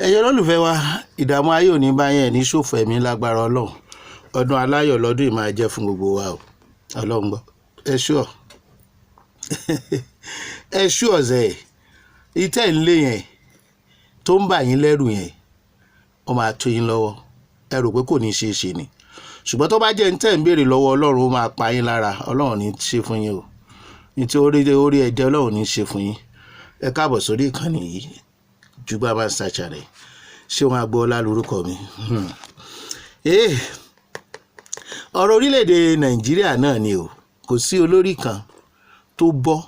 Ẹ̀yin olólùfẹ́ wa, ìdààmú ayé ò ní bá yẹn ní ṣòfò ẹ̀mí lágbára Ọlọ́run. Ọdún aláyọ̀ lọ́dún yìí máa jẹ́ fún gbogbo wa o. Ọlọ́run gbọ́. Ẹ ṣúọ̀, ẹ ṣú ọ̀sẹ̀ ìtẹ́ ìlé yẹn tó ń bà yín lẹ́rù yẹn, ó máa tó yín lọ́wọ́. Ẹ rò pé kò ní ṣeé ṣe ni, ṣùgbọ́n tó bá jẹ́ ní tẹ́ ń béèrè lọ́wọ́ Ọlọ́run, ó máa pa yín lára. Ọlọ́run ní ṣe fún yín o. Ní tí orí orí ẹ̀jẹ̀, Ọlọ́run ní ṣe fún yín. Ẹ káàbọ̀ sórí ìkànnì yìí, Jugba Master Channel. Ṣé wọn agboola lórúkọ mi. Ọ̀rọ̀ orílẹ̀-èdè Nàìjíríà náà ni o. Kò sí olórí kan tó bọ́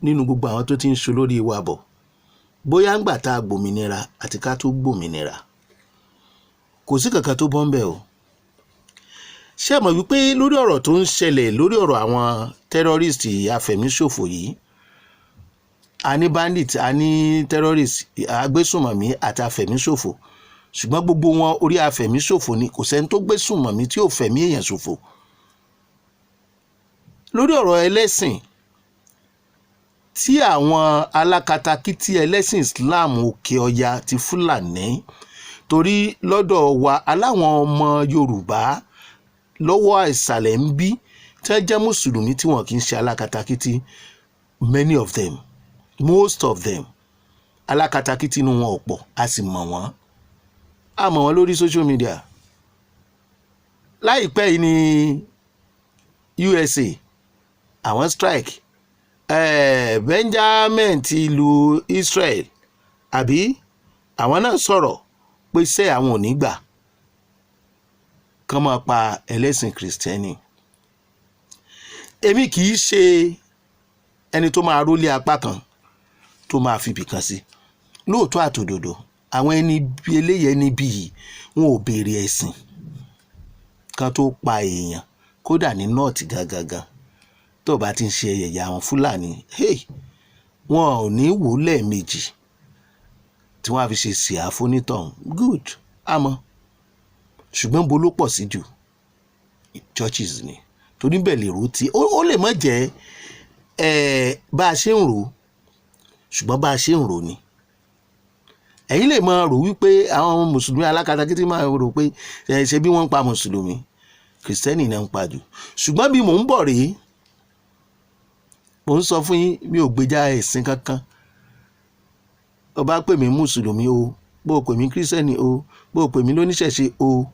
nínú gbogbo àwọn tó ti ń ṣolórí wa bọ̀, bóyá ń gbà tá a gbòmìnira àti ká tó gbòmìnira, kò sí kankan tó bọ́ ń bẹ̀ o. Ṣé ẹ mọ̀ wípé lórí ọ̀rọ̀ tó ń ṣẹlẹ̀, lórí ọ̀rọ̀ àwọn terrorist afẹ̀míṣòfò yìí, a ní bandit, a ní terrorist, agbésùnmọ̀mí àti afẹ̀míṣòfò, ṣùgbọ́n gbogbo wọn, orí afẹ̀míṣòfò ni. Kò sẹ́ni tó gbésùnmọ̀mí tí ò fẹ̀mí èèyàn ṣòfò. Lórí ọ̀rọ̀ ẹlẹ́sìn tí àwọn alákatakítí ẹlẹ́sìn Islam Òkè Ọya ti Fúlàní, torí lọ́dọ̀ wa, aláwọn ọmọ Yorùbá lọ́wọ́ ìsàlẹ̀ ń bí tí wọ́n jẹ́ mùsùlùmí tí wọ́n kì í ṣe alákatakítí. Many of them, most of them, alákatakítí inú wọn ò pọ̀. A sì mọ̀ wọ́n, a mọ̀ wọ́n lórí social media. Láìpẹ́ yìí ní USA, àwọn strike Benjamin ti ìlú Israel, àbí àwọn náà sọ̀rọ̀ pé sẹ́ àwọn ò ní gbà kán máa pa ẹlẹ́sìn Kìrìsìtẹ́nì. Èmi kì í ṣe ẹni tó máa rólé apá kan tó máa fi ibìkan sí. Lóòótọ́ àtòdòdó, àwọn ẹni bí eléyìí, ẹni bí yìí, wọn ò béèrè ẹ̀sìn kan tó pa èèyàn. Kódà ní North gangan, tó o bá ti ń ṣe ẹ̀yà àwọn Fúlàní, hey, wọn ò ní wò ó lẹ́ẹ̀mejì tí wọ́n á fi ṣe síá fónítọ̀hún. Good, àmọ́ ṣùgbọ́n bo ló pọ̀ sí jù? Churches ni, torí bẹ́ẹ̀ lè rò ó tí ó lè má jẹ́ ẹ̀ bá a ṣe ń rò ó, ṣùgbọ́n bá a ṣe ń rò ó ni. Ẹ̀yin lè máa rò wípé àwọn mùsùlùmí alákatakítí máa rò pé ẹ ṣe bí wọ́n ń pa mùsùlùmí, Kìrìsìtẹ́nì náà ń pa jù. Ṣùgbọ́n bí mò ń bọ̀ rèé, mò ń sọ fún yín, mi ò gbèjà ẹ̀sìn kankan. Ó bá pè mí mùsùlùmí o, bó o pè mí Kírísítẹ́nì o, bó o pè mí lóníṣẹ̀ṣe o,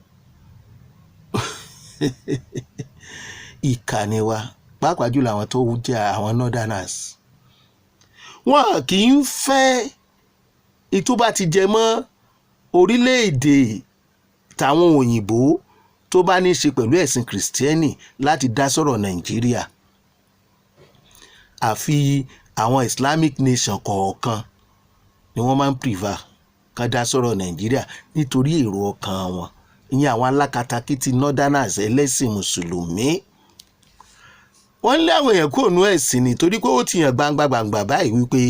ìkà ni wa, pàápàá jùlọ àwọn tó jẹ́ àwọn northerners. Wọn kì í fẹ́ ìtú bá ti jẹ mọ́ orílẹ̀-èdè tàwọn òyìnbó tó bá ní í ṣe pẹ̀lú ẹ̀sìn Kìrìsìtẹ́nì láti dá sọ̀rọ̀ Nàìjíríà, àfi àwọn Islamic nation kọ̀ọ̀kan ni wọ́n máa ń prefer kán dá sọ̀rọ̀ Nàìjíríà, nítorí èrò ọkàn wọn. Ìyẹn àwọn alákatakítí northerners ẹlẹ́sìn mùsùlùmí, wọ́n ń lé àwọn èèyàn kúrò nú ẹ̀sìn ni, torí pé ó ti hàn gbangba gbangba báyìí wípé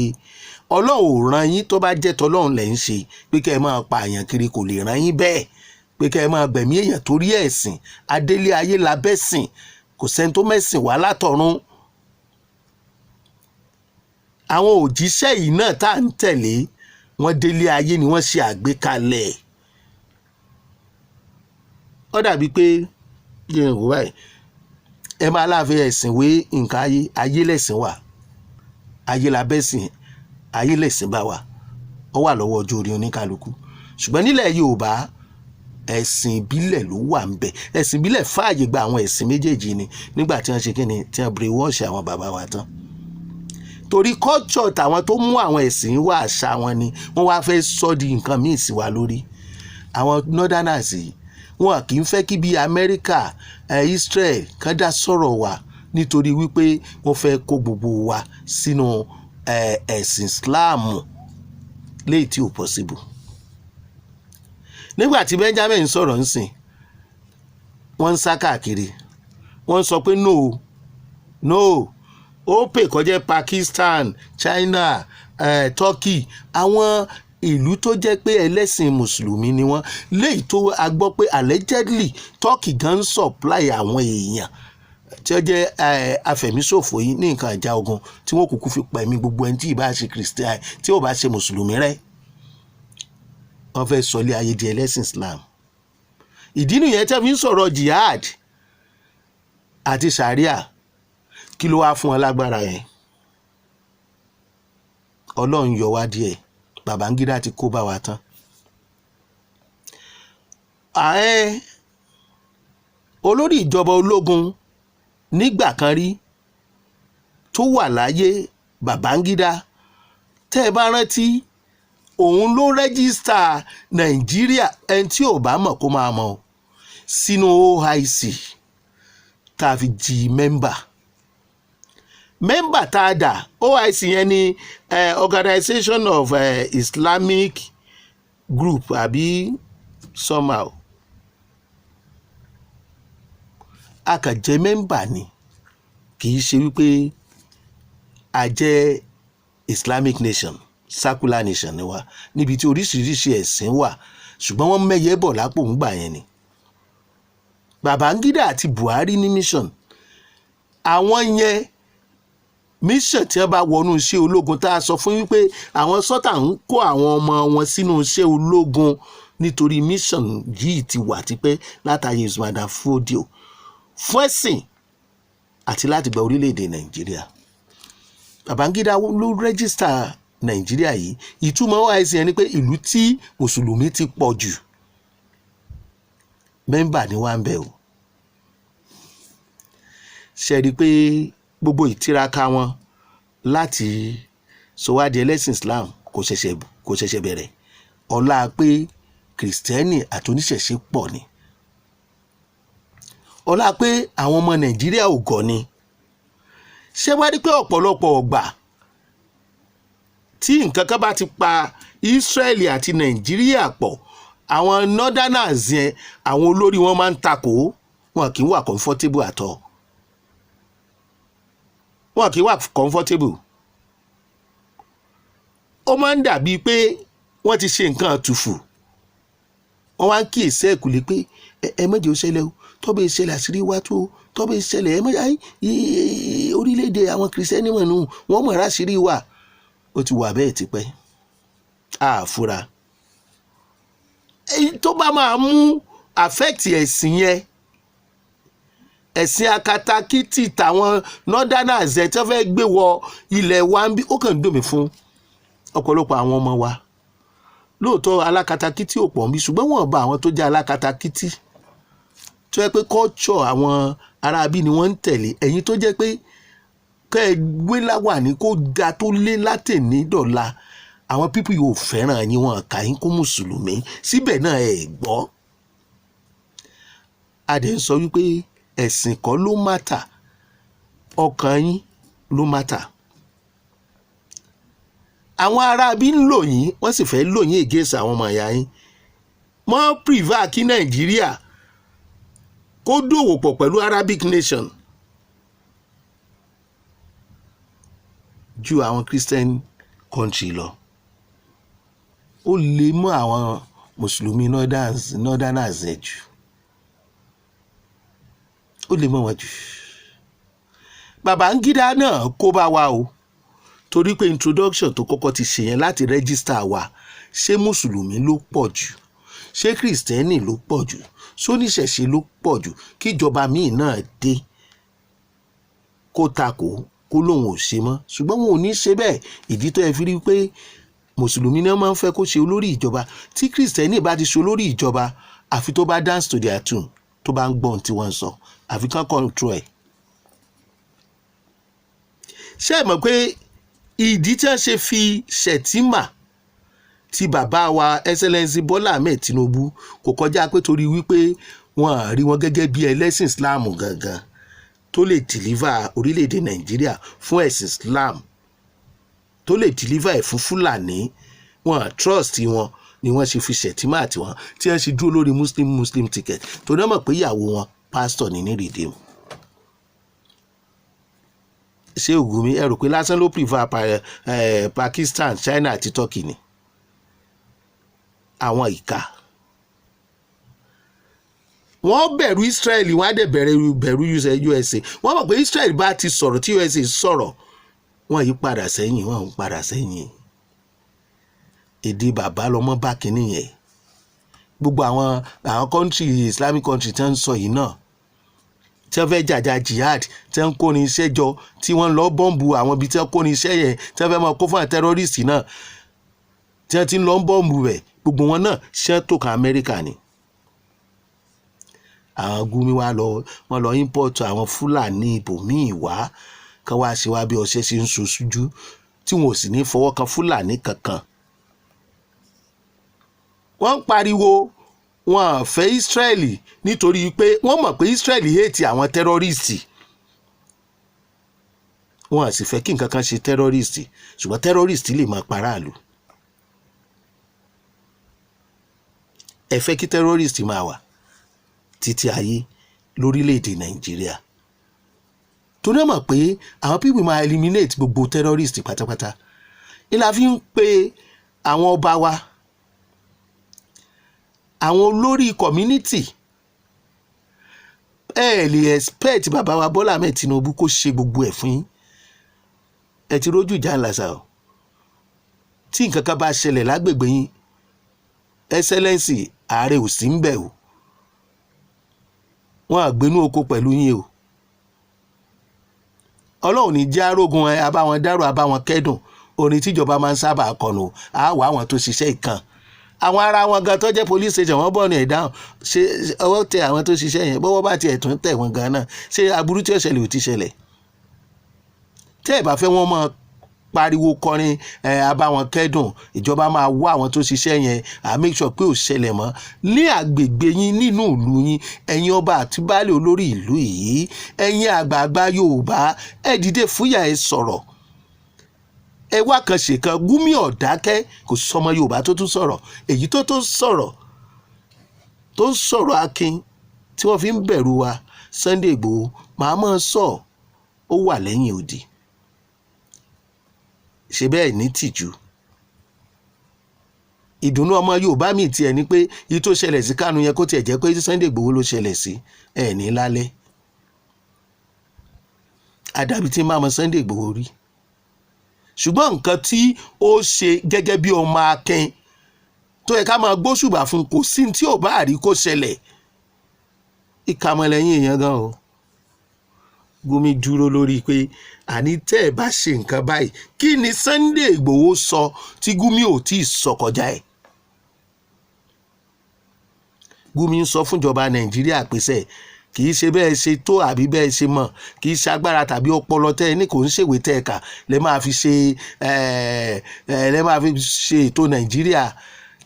Ọlọ́run ò rán yín. Tó bá jẹ́ tọlọ́run lẹ̀ ń ṣe pé kẹ́ ẹ máa pa àyàn kiri, kò lè rán yín bẹ́ẹ̀ pé kẹ́ ẹ máa gbẹ̀mí èèyàn torí ẹ̀sìn. Adélé ayé labẹ́sìn, kò sẹ́ni tó mẹ́sìn wá látọ̀run. Àwọn òjíṣẹ́ yìí náà tá à ń tẹ̀lé, wọ́n délé ayé ni wọ́n ṣe àgbékalẹ̀. Ó dàbí pé yẹn wò báyìí, ẹ máa láàfin ẹ̀sìn wé nǹkan ayé. Ayé lẹ̀sìn wà, ayé labẹ́sìn, ayé lẹ̀sìn bá wà. Ó wà lọ́wọ́ ọjọ́ orí oníkálukú. Ṣùgbọ́n nílẹ̀ Yorùbá, ẹ̀sìn ìbílẹ̀ ló wà ń bẹ̀. Ẹ̀sìn ìbílẹ̀ fààyè gba àwọn ẹ̀sìn méjèèjì ni nígbà tí wọ́n ṣe kí ni, tí wọ́n brainwash àwọn bàbá wa tán, torí culture tàwọn tó mú àwọn ẹ̀sìn wá, àṣà wọn ni wọ́n wá fẹ́ sọ di nǹkan míì sí wa lórí. Àwọn northerners yìí, wọn kì í fẹ́ kí bíi Amẹ́ríkà, Israel kán dá sọ̀rọ̀ wa, nítorí wípé wọ́n fẹ́ kó gbogbo wa sínú ẹ̀sìn Islam, léyìí tí ò possible. Nígbà tí Benjamin sọ̀rọ̀ ńsìn, wọ́n ń sá káàkiri, wọ́n ń sọ pé no, no, ó pè kọjá Pakistan, China, Turkey, àwọn ìlú tó jẹ́ pé ẹlẹ́sìn mùsùlùmí ni wọ́n, léyìí tó a gbọ́ pé allegedly Turkey gan ń supply àwọn èèyàn tí ó jẹ́ afẹ̀míṣòfò yìí ní nǹkan ìjà ogun tí wọ́n kúkú fi pẹ̀mí gbogbo ẹni tí ì bá ṣe Christian, tí ò bá ṣe mùsùlùmí rẹ́. Wọ́n fẹ́ sọlé ayé di ẹlẹ́sìn Islam. Ìdí nìyẹn tẹ́ fi ń sọ̀rọ̀ jihad àti sharia. Kí ló wáá fún wọn lágbára yẹn? Ọlọ́run yọ wá díẹ̀. Babangida ti kó bá wa tán. Ààrẹ olórí ìjọba ológun nígbà kan rí tó wà láyé, Babangida, tẹ́ ẹ bá rántí, òun ló register Nàìjíríà. Ẹni tí ò bá mọ̀, kó máa mọ̀ o, sínú OIC tá a fi di member tá a dà. OIC yẹn ni Organization of Islamic Group àbí somehow. A kàn jẹ́ member ni, kì í ṣe wípé a jẹ́ Islamic nation. Secular nation ni wa, níbi tí oríṣiríṣi ẹ̀sìn wà, ṣùgbọ́n wọ́n mẹ́yẹ bọ̀ lápò ń gbà yẹn ni. Babangida àti Buhari ní mission. Àwọn yẹn, mission tí wọ́n bá wọnú iṣẹ́ ológun, tá a sọ fún wípé àwọn sọ́tà ń kó àwọn ọmọ wọn sínú iṣẹ́ ológun nítorí mission yìí ti wà tipẹ́ látàyè Usman Dan Fodio, fún ẹ̀sìn àti láti gba orílẹ̀-èdè Nàìjíríà. Babangida ló register Nàìjíríà yìí. Ìtumọ̀ OIC yẹn ni pé ìlú tí mùsùlùmí ti pọ̀ jù, member ni wà ń bẹ̀ o. Ṣe rí i pé gbogbo ìtiraka wọn láti sọ wá di ẹlẹ́sìn Islam kò ṣẹ̀ṣẹ̀ bẹ̀rẹ̀? Ọlá pé kìrìsìtẹ́nì àti oníṣẹ̀ṣe pọ̀ ni, ọlá pé àwọn ọmọ Nàìjíríà ò gọ̀ ni. Ṣé wá rí pé ọ̀pọ̀lọpọ̀ ọgbà tí nǹkan kan bá ti pa Israeli àti Nàìjíríà pọ̀, àwọn northerners yẹn, àwọn olórí wọn máa ń takò. Wọn kì í wà comfortable at all, wọn kì í wà comfortable. Ó máa ń dàbíi pé wọ́n ti ṣe nǹkan àtùfù, wọ́n wá ń kíyèsí ẹ̀kúlé pé ẹ má jẹ́ ó ṣẹlẹ̀ o, tọ́bẹ̀ ìṣẹ̀lẹ̀, àṣírí wá tó tọ́bẹ̀ ìṣẹ̀lẹ̀, ẹ má jẹ́ orílẹ̀-èdè àwọn kìrìsìtẹ́nì mọ̀ nù wọ́n mọ̀ ráṣírí wà. Ó ti wà bẹ́ẹ̀ tipẹ́, àfúrà èyí tó bá máa mú affect ẹ̀sìn yẹn, ẹ̀sìn akatakítì tàwọn northerners ẹ̀ tí wọ́n fẹ́ gbé wọ ilẹ̀ wa ń bí. Ó kàn ń dùn mí fún ọ̀pọ̀lọpọ̀ àwọn ọmọ wa. Lóòótọ́, alákatakítí ò pọ̀ ń bí, ṣùgbọ́n wọ́n bá àwọn tó jẹ́ alákatakítí tó yẹ pé culture àwọn aráabí ni wọ́n ń tẹ̀lé. Ẹ̀yin tó jẹ́ pé kẹ́ ẹ gbé láwàní kó ga tó lé látẹ̀ní dọ̀la, àwọn people yóò fẹ́ràn yín, wọn kà yín kó mùsùlùmí, síbẹ̀ náà ẹ̀ gbọ́. A dẹ̀ ń sọ wípé ẹ̀sìn kọ́ ló matter, ọkàn yín ló matter. Àwọn aráabí ń lò yín, wọ́n sì fẹ́ lò yín against àwọn ọmọ ìyá yín. Wọ́n prefer kí Nàìjíríà kó dòwò pọ̀ pẹ̀lú Arabic nation ju àwọn Christian country lọ. Ó lè mú àwọn mùsùlùmí northerners ẹ̀ jù, ó lè mọ́ wọn jù. Babangida náà kó bá wa o, torí pé introduction tó kọ́kọ́ ti ṣe yẹn láti register wa, ṣé mùsùlùmí ló pọ̀ jù, ṣé kìrìsìtẹ́nì ló pọ̀ jù, sóníṣẹ̀ṣe ló pọ̀ jù, kíjọba míì náà dé kó takò, kó lóun ò ṣe mọ́. Ṣùgbọ́n wọn ò ní ṣe bẹ́ẹ̀. Ìdí tó yẹ fi rí pé mùsùlùmí náà máa ń fẹ́ kó ṣe olórí ìjọba, tí kìrìsìtẹ́nì bá ti ṣe olórí ìjọba, àfi tó bá dance to their tune, tó bá ń gbọ́ ohun tí wọ́n ń sọ, àfi kán control ẹ̀. Ṣé ẹ mọ̀ pé ìdí tí wọ́n ṣe fi Shettima ti bàbá wa Excellency Bọ́lá Ahmed Tinubu kò kọjá pé torí wípé wọ́n á rí wọn gẹ́gẹ́ bí ẹlẹ́sìn Islam gangan tó lè deliver orílẹ̀-èdè Nàìjíríà fún ẹ̀sìn Islam, tó lè deliver ẹ̀ fún Fúlàní? Wọn à trust wọn ni wọ́n ṣe fi Shettima àti wọn tí wọ́n ṣe dúró lórí Muslim Muslim ticket, torí wọ́n mọ̀ pé ìyàwó wọn, pásítọ̀ ní ní Redeem. Ṣé Ògúnmi ẹ rò pé lásán ló prefer Pakistan, China àti Turkey ni? Àwọn ìka, wọ́n bẹ̀rù Israel, wọ́n á dẹ̀ bẹ̀rù USA. Wọ́n mọ̀ pé Israel bá ti sọ̀rọ̀, tí USA sọ̀rọ̀, wọ́n yí padà sẹ́yìn, wọ́n ń padà sẹ́yìn. Èdè bàbá lọmọ bá kínní yẹn. Gbogbo àwọn country, Islamic country tí wọ́n ń sọ yìí náà, tí wọ́n fẹ́ jàjà jihad, tí wọ́n ń kórin iṣẹ́ jọ, tí wọ́n ń lọ bọ́ǹbù àwọn ibi tí wọ́n kórin iṣẹ́ yẹn, tí wọ́n fẹ́ máa kó fún àwọn terrorist náà, tí wọ́n ti ń lọ bọ́ǹbù rẹ̀, gbogbo wọn náà ṣẹ́ tó kan Amẹ́ríkà ni. Àwọn Gumi wa lọ, wọ́n lọ import àwọn Fúlàní ibòmíì wá kán wá ṣe wá bí ọṣẹ ṣe ń ṣoṣojú, tí wọn ò sì ní fọwọ́ kan Fúlàní kankan. Wọ́n ń pariwo wọn à fẹ́ Israeli nítorí pé wọ́n mọ̀ pé Israeli hate àwọn terrorist. Wọn à sì fẹ́ kí nǹkan kan ṣe terrorist, ṣùgbọ́n terrorist lè máa paráàlú. Ẹ fẹ́ kí terrorist máa wà títí ayé lórílẹ̀‐èdè Nàìjíríà, torí ẹ mọ̀ pé àwọn people máa eliminate gbogbo terrorist pátápátá. Ìlà fi ń pe àwọn ọba wa, àwọn olórí community. Ẹ lè expect bàbá wa Bọ́lá Ahmed Tinubu kó ṣe gbogbo ẹ̀ fún yín. Ẹ ti rójú ìjà ńlá sa o. Tí nǹkan kan bá ṣẹlẹ̀ lágbègbè yín, Excellency, ààrẹ ò sí ń bẹ̀ o, wọn àgbénú oko pẹ̀lú yín o. Ọlọ́run ní jẹ́ arógun ẹ abáwọn dárò, abáwọn kẹ́dùn. Orin tíjọba máa ń sábà kọnu àwọ̀ àwọn tó ṣiṣẹ́ ìkan, àwọn ará wọn gan tó jẹ́ police station, wọ́n bọ̀ ní ẹ̀dáhùn. Ṣé ọwọ́ tẹ àwọn tó ṣiṣẹ́ yẹn? Bọ́wọ́ bá tiẹ̀ tún tẹ̀ wọ́n gan náà, ṣé aburú tí ó ṣẹlẹ̀ ò ti ṣẹlẹ̀? Tẹ́ ẹ̀ bá fẹ́ wọ́n máa pariwo kọrin ẹ abáwọn kẹ́dùn, ìjọba máa wá àwọn tó ṣiṣẹ́ yẹn à make sure pé ò ṣẹlẹ̀ mọ́ ní àgbègbè yín, nínú ìlú yín. Ẹ̀yin ọba àti baálé, olórí ìlú yìí, ẹ̀yin àgbààgbà Yorùbá, ẹ dìde fúyà, ẹ sọ̀rọ̀, ẹ wá kan ṣèkan. Gumi ọ̀dákẹ́, kò sọmọ Yorùbá tó tún sọ̀rọ̀, èyí tó tún sọ̀rọ̀, tó ń sọ̀rọ̀ akin tí wọ́n fi ń bẹ̀rù wa. Sunday Igboho màá máa sọ, ó wà lẹ́yìn odi. Ṣe bẹ́ẹ̀ ní tìjú? Ìdùnnú ọmọ Yorùbá mi tiẹ̀ ni pé yìí tó ṣẹlẹ̀ sí Kánú yẹn, kó tiẹ̀ jẹ́ pé Sunday Igboho ló ṣẹlẹ̀ sí ẹ̀ ní lálẹ́. Àdàbí tí máa mọ Sunday Igboho rí, ṣùgbọ́n nǹkan tí ó ṣe gẹ́gẹ́ bí ọmọ akin tó yẹ ká máa gbóṣùbà fún, kò sí tí ò bá rí kó ṣẹlẹ̀. Ìkàmọ̀lẹ́yìn èèyàn gan o. Gumi dúró lórí pé àní tẹ́ ẹ bá ṣe nǹkan báyìí. Kí ni Sunday Igboho sọ tí Gumi ò tí ì sọ kọjá ẹ̀? Gumi ń sọ fúnjọba Nàìjíríà pèsè kì í ṣe bẹ́ẹ̀ ṣe tó àbí bẹ́ẹ̀ ṣe mọ̀, kì í ṣe agbára tàbí ọpọlọ tẹ́ ẹ ní, kò ń ṣèwé tẹ́ ẹ kà lẹ́ máa fi ṣe ẹ lẹ́ máa fi ṣe ètò Nàìjíríà.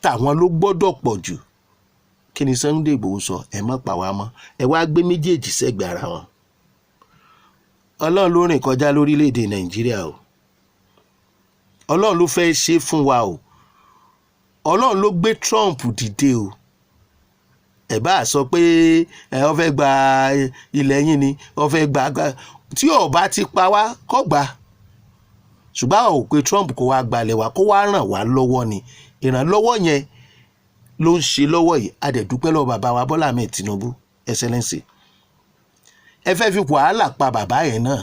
Tàwọn ló gbọ́dọ̀ pọ̀ jù. Kí ni Sunday Igboho sọ? Ẹ má pa wá mọ́. Ẹ wá gbé méjèèjì sẹ́gbẹ̀ẹ́ ara wọn. Ọlọ́run ló rìn kọjá lórílẹ̀‐èdè Nàìjíríà o. Ọlọ́run ló fẹ́ ṣe fún wa o. Ọlọ́run ló gbé Trump dìde o. Ẹ bá sọ pé ẹ ọ fẹ́ gba ilẹ̀ yín ni, ọ fẹ́ gba tí ó bá ti pa wá kọ́ gbà. Ṣùgbọ́n àwọn ò pé Trump kó wá gbalẹ̀ wa, kó wá ràn wá lọ́wọ́ ni. Ìrànlọ́wọ́ yẹn ló ń ṣe lọ́wọ́ yìí. A dẹ̀ dúpẹ́ lọ́wọ́ bàbá wa Bọ́lá Ahmed Tinubu. Excellency, ẹ fẹ́ fi wàhálà pa bàbá yẹn náà,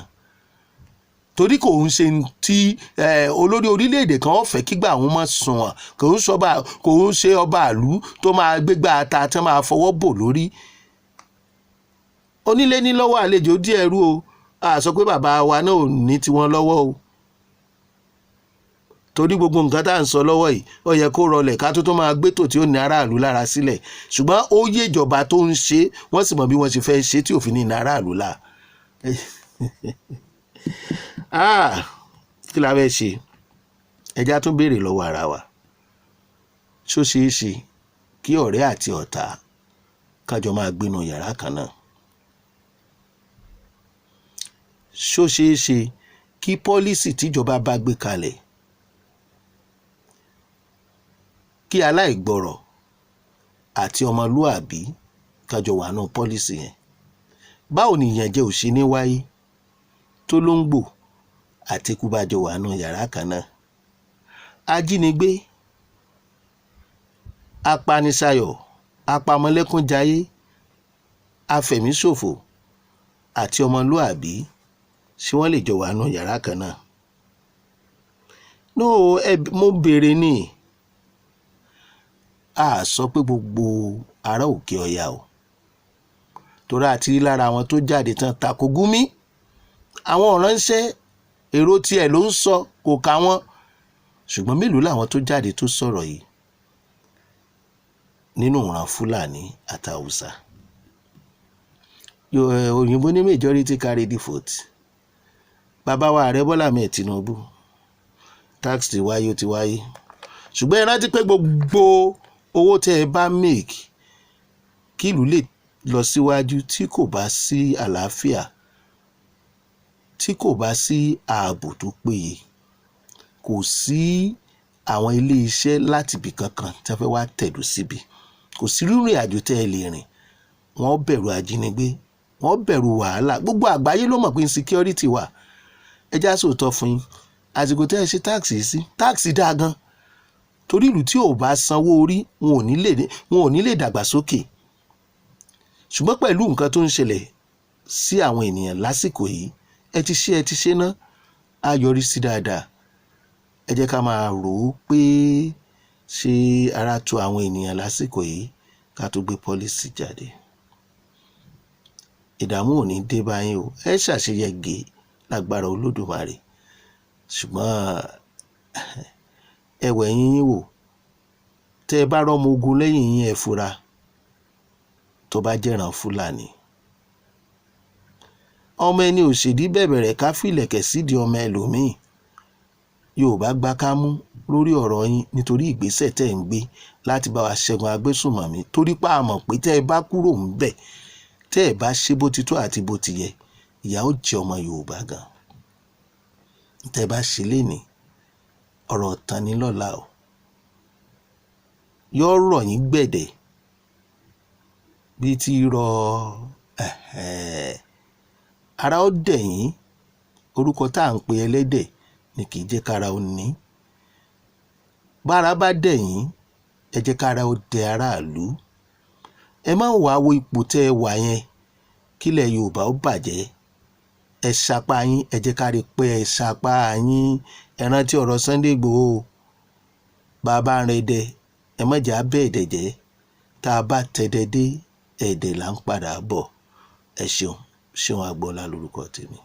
torí kò ń ṣe tí olórí orílẹ̀-èdè kan ọ̀fẹ́ kígbà àwọn máa sùn wọ́n. Kò ń ṣọba, kò ń ṣe ọba àlú tó máa gbégbá ata tí wọ́n máa fọwọ́ bò lórí. Onílé ní lọ́wọ́, àlejò díẹ̀ rú o. A sọ pé bàbá wa náà ò ní tiwọn lọ́wọ́ o, torí gbogbo nǹkan tá à ń sọ lọ́wọ́ yìí, ó yẹ kó rọlẹ̀ ká tó tó máa gbé tò tí ó ní aráàlú lára sílẹ̀. Ṣùgbọ́n ó yé ìjọba tó ń ṣe, wọ́n sì mọ bí wọ́n ṣe fẹ́ ṣe tí òfin ní aráàlú là. Ah, kí la fẹ́ ṣe? Ẹja tún béèrè lọ́wọ́ ara wa: ṣó ṣeé ṣe kí ọ̀rẹ́ àti ọ̀tá kájọ máa gbénu yàrá kan náà? Ṣó ṣeé ṣe kí policy tíjọba bá gbé kalẹ̀, kí aláìgbọrọ̀ àti ọmọlúàbí kájọ wà nù policy yẹn? Báwo ni ìyànjẹ ò ṣe ní wáyé tó lóńgbò àti eku bá jọ wà nù yàrá kan náà? Ajínigbé, apanisayọ̀, apamọ́lẹ́kúnjayé, afẹ̀míṣòfò àti ọmọlúàbí, ṣé wọ́n lè jọ wà nù yàrá kan náà? No, ẹ mo béèrè ni. A sọ pé gbogbo ará òkè ọya o, torí àti rí lára àwọn tó jáde tán tako Gumi. Àwọn ọ̀ránṣẹ́ èrò tiẹ̀ ló ń sọ, kò ká wọn. Ṣùgbọ́n mélòó làwọn tó jáde tó sọ̀rọ̀ yìí nínú ìran Fúlàní àtàwùsà? Òyìnbó ní majority carry the vote. Bàbá wa, Ààrẹ Bọ́lá Ahmed Tinubu, tax ti wáyé, ó ti wáyé, ṣùgbọ́n ẹ rántí pé gbogbo owó tẹ́ ẹ bá make kí ìlú lè lọ síwájú, tí kò bá sí àlàáfíà, tí kò bá sí ààbò tó péye, kò sí àwọn ilé iṣẹ́ láti ibì kankan tí wọ́n fẹ́ wá tẹ̀dó síbi. Kò sí rírìn àjò tẹ́ ẹ lè rìn. Wọ́n bẹ̀rù ajínigbé, wọ́n bẹ̀rù wàhálà. Gbogbo àgbáyé ló mọ̀ pé insecurity wà. Ẹ já sòótọ́ fún yín, àsìkò tẹ́ ẹ ṣe tax sí, tax dáa gan, torí ìlú tí ò bá sanwó orí, wọn ò ní lè dàgbàsókè. Ṣùgbọ́n pẹ̀lú nǹkan tó ń ṣẹlẹ̀ sí àwọn ènìyàn lásìkò yìí, ẹ ti ṣe, ẹ ti ṣe ná, á yọrí sí dáadáa. Ẹ jẹ́ ká máa rò ó pé ṣé ara tu àwọn ènìyàn lásìkò yìí ká tó gbé policy jáde. Ìdààmú ò ní dé bá yín o. Ẹ ṣàṣeyẹgẹ lágbára Olódùmarè. Ṣùgbọ́n ẹ wẹ̀ yín wò, tẹ́ ẹ bá rọ́mọ ogun lẹ́yìn yín, ẹ fura. Tó bá jẹ́ràn Fúlàní, ọmọ ẹni òṣèdí bẹ̀bẹ̀rẹ̀ ká fìlẹ̀kẹ̀ sídìí ọmọ ẹlòmíì. Yorùbá gbá kámú lórí ọ̀rọ̀ yín nítorí ìgbésẹ̀ tẹ́ ń gbé láti bá wa ṣẹ́gun agbésùnmọ̀mí, torí pé a mọ̀ pé tẹ́ ẹ bá kúrò ńbẹ̀, tẹ́ ẹ bá ṣe bó ti tó àti bó ti yẹ, ìyà ó jẹ ọmọ Yorùbá gan. Tẹ́ ẹ bá ṣe lénìí, ọ̀rọ̀ ọ̀tàn ní lọ́la o, yóò rọ̀ yín gbẹ̀dẹ̀ bíi ti rọ ara ó dẹ̀ yín. Orúkọ tá à ń pe ẹlẹ́dẹ̀ ni kì í jẹ́ kára ó ní. Bára bá dẹ̀ yín, ẹ jẹ́ kára ó dẹ aráàlú. Ẹ má wàá wo ipò tẹ́ ẹ wà yẹn kílẹ̀ Yorùbá ó bàjẹ́. Ẹ sapá yín, ẹ jẹ́ ká rí i pé ẹ sapá yín. Ẹ rántí ọ̀rọ̀ Sunday Igboho. Bàbá ń rẹdẹ, ẹ má jẹ́ abẹ́ ẹ̀dẹ̀ jẹ́. Tá a bá tẹ̀dẹ̀ dé, ẹ̀dẹ̀ là ń padà bọ̀. Ẹ ṣeun. Ṣeun Agboola lórúkọ tèmi.